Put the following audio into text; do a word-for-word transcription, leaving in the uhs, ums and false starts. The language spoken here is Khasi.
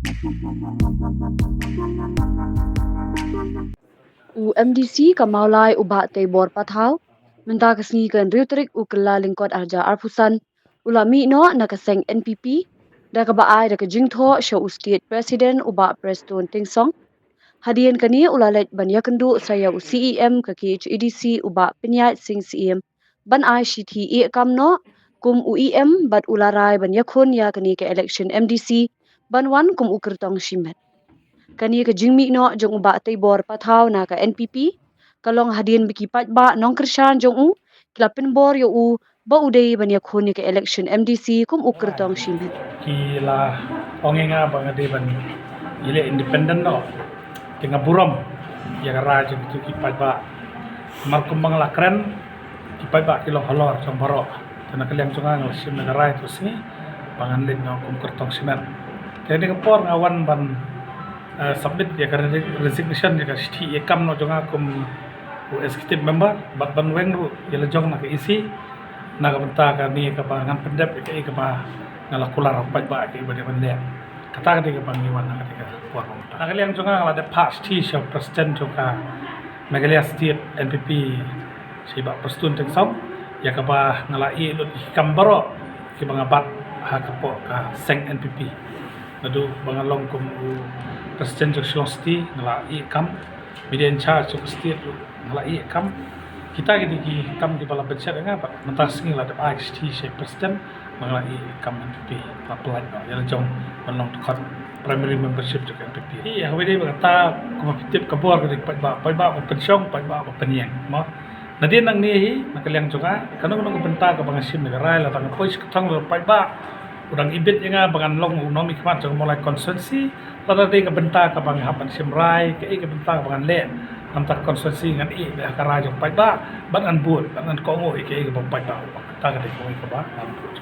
U MDC ka Mawlai u Bah Teibor Pathaw mynta ka sngi ka hynriew tarik u Kyllalyngkot arhajar arphew san u la mih noh na ka seng NPP da kaba ai da ka jingthoh sha u State President u Bah Prestone Tynsong. Hadien kane u la leit ban ïakynduh sa ïa u CEM ka KHADC u Bah Pynïaid Sing Syiem ban ai shithi ïeh kam noh kum u EM bad u la rai ban ïakhun ïa kane ka election MDC ban wan kum u kyrtong shimet. Kane ka jingmih noh jong u Bah Teibor Pathaw na ka NPP ka long hadien ba ki paidbah nongkyrshan jong u ki la pynbor ïa u ba u dei ban ïakhun ïa ka election MDC kum u kyrtong shimet. Ki la ong ïa nga ba nga dei ban ïaleh independent noh. Te nga burom ïa ka rai jong kito ki paidbah. Namar kumba nga la kren, ki paidbah ki long halor jong baroh. Te na ka liang jong nga nga la shim na ka rai to sngi ba ngan leit noh kum kyrtong shimet. Te ha kane ka por nga wan ban eh, submit ïa ka re-, resignation ïa ka shithi ïeh kam noh jong nga kum u executive member bad ban weng ruh ïa la jong na ka EC na ka bynta kane kaba ngan pyndep ïa kaei kaba nga la kular ha u paidbah ïa kaei ba dei ban leh. Kata ka dei kaba ngi wan ha kane ka por ba mynta. Na ka liang jong nga nga la dep phah shithi sha u president jong ka Meghalaya State NPP, sha i Bah Prestone Tynsong, ïa kaba nga la ïeh lut ïa ki kam baroh kiba nga bat ha ka por ka seng NPP. Naduh ba nga long kum u president jong Shillong City nga la ïeh kam, media in charge jong ka state ruh nga la ïeh kam. Kita ki dei ki kam kiba la pynshet ïa nga bad mynta ka sngi la dep ai shithi sha i president ba nga la ïeh kam NPP, la pynlait noh ïa la jong ban long dkhot primary membership jong ka NPP. Ïa kaba dei ba kata kumba phi tip ka bor ka dei paidbah, paidbah ba pynshong, paidbah ba pynïeng mo. Nadien nangne hi na ka liang jong nga, kano kano ka bynta kaba nga shim na ka rai, lada nga poi sha ka thong, lada paidbah u dang ibit ïa nga ba ngan long u nongmihkhmat jong ka Mawlai constituency, lada dei ka bynta kaba nga hap ban shim rai, kaei ka bynta kaba ngan leh na ka bynta ka constituency, ngan ïeh beit ha ka rai jong paidbah bad ngan bud bad ngan kohnguh ïa kaei kaba paidbah u ong. Kata ka dei kawei kaba ngan bud.